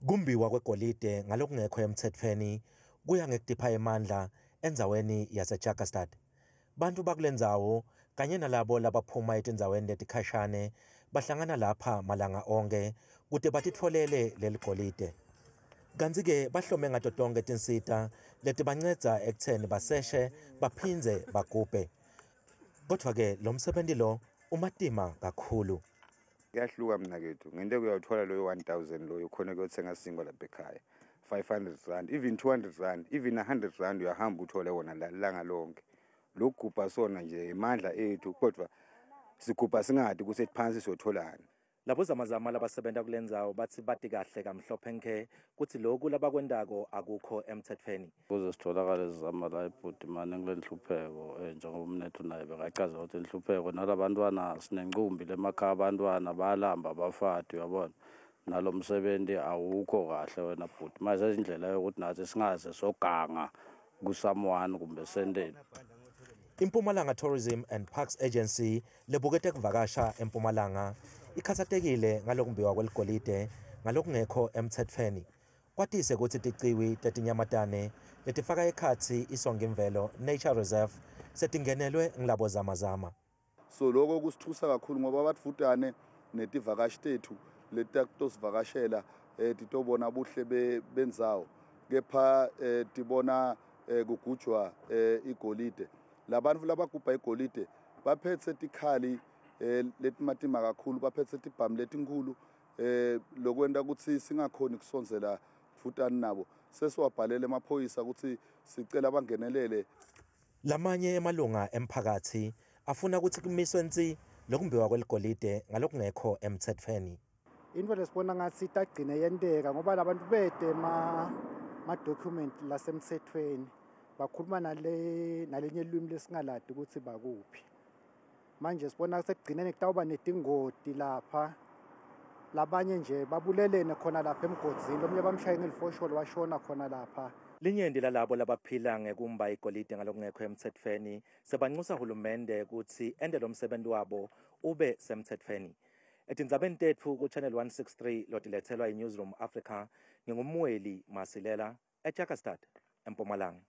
Kumbiwa kwegolide ngalokungekho emtsetfweni kuya ngekutipha emandla endzaweni yaseTjakastad. Bantfu bakulendzawo kanye nalabo labaphuma etindzaweni letikhashane bahlangana lapha malanga onkhe kute batitfolele leligolide. Kantsi-ke bahlome ngato tonkhe tinsita letibancedza ekutseni baseshe baphindze bagubhe. Kodvwa-ke lo msebenti lo umatima kakhulu. Kuyahluka mnakethu, ngento uyawuthola loyo 1000 loyo khona kuyothenga sinkwa lapha ekhaya. R500, even R200, even R100 uyahamba uthole wona langa lonke. Lokugubha sona nje imandla ethu, kodwa sigubha singadi ukuthi phansi siyotholani. Labo zamazama labasebenta kulendzawo batsi bati kahle kamhlophe nke kutsi loku labakwentako akukho emtsetfweni. Kuze sitholakale sizama la ibhudi mane kule nhlupheko, njengoba umnethu naye bekachaza ukuthi inhlupheko nalabantwana sinenqumbi lemakhaya, abantwana bayalamba, abafati, uyabona. Nalo msebenzi awukho kahle wena bhuti. Manje indlela yokuthi nathi singaze soganga kusomeone kumbe sendeni. Impumalanga Tourism and Parks Agency lebukete kuvakasha eMpumalanga ikhatsatekile ngalokumbiwa kweligolide ngalokungekho emtsetfweni. Kwatise kutsi ticiwi tetinyamatane letifaka ekhatsi iSongimvelo Nature Reserve setingenelwe ngilabo zamazama. So lokho kusithusa kakhulu ngoba badvutane netivakashi tethu letatosivakashela, titobona buhle bendzawo, kepha tibona kugujwa igolide. Labantu labagubha igolide baphethe tikhali letimatima kakhulu, baphethe tibhamu letinkhulu, lokwenta ukuthi singakhoni kusondzela dvutane nabo. Sesiwabhalela emaphoyisa ukuthi sicela bangenelele. Lamanye emalunga emphakathi afuna kutsi kumiswe nsi lokumbiwa kweligolide ngalokungekho emtsetfweni. Into lesibona ngathi itagcine yenteka ngoba labantu bete ma-document lasemtsetfweni, bakhuluma nale nalenye ilwimi lesingalati ukuthi bakuphi. Manje sibona sekugcineni kutawuba netingoti lapha, labanye nje babulelene khona lapha emgodzini, lomunye bamshaye ngelifosholo washona khona lapha. Linyenti lalabo labaphila ngekumba igolide ngalokungekho emtsetfweni sebancusa hulumende kutsi ente lo msebenti wabo ube semtsetfweni. Etindzabeni tetfu ku-Channel 163 lotiletselwa yi-Newsroom Africa, nginguMweli Masilela eTjakastad, eMpumalanga.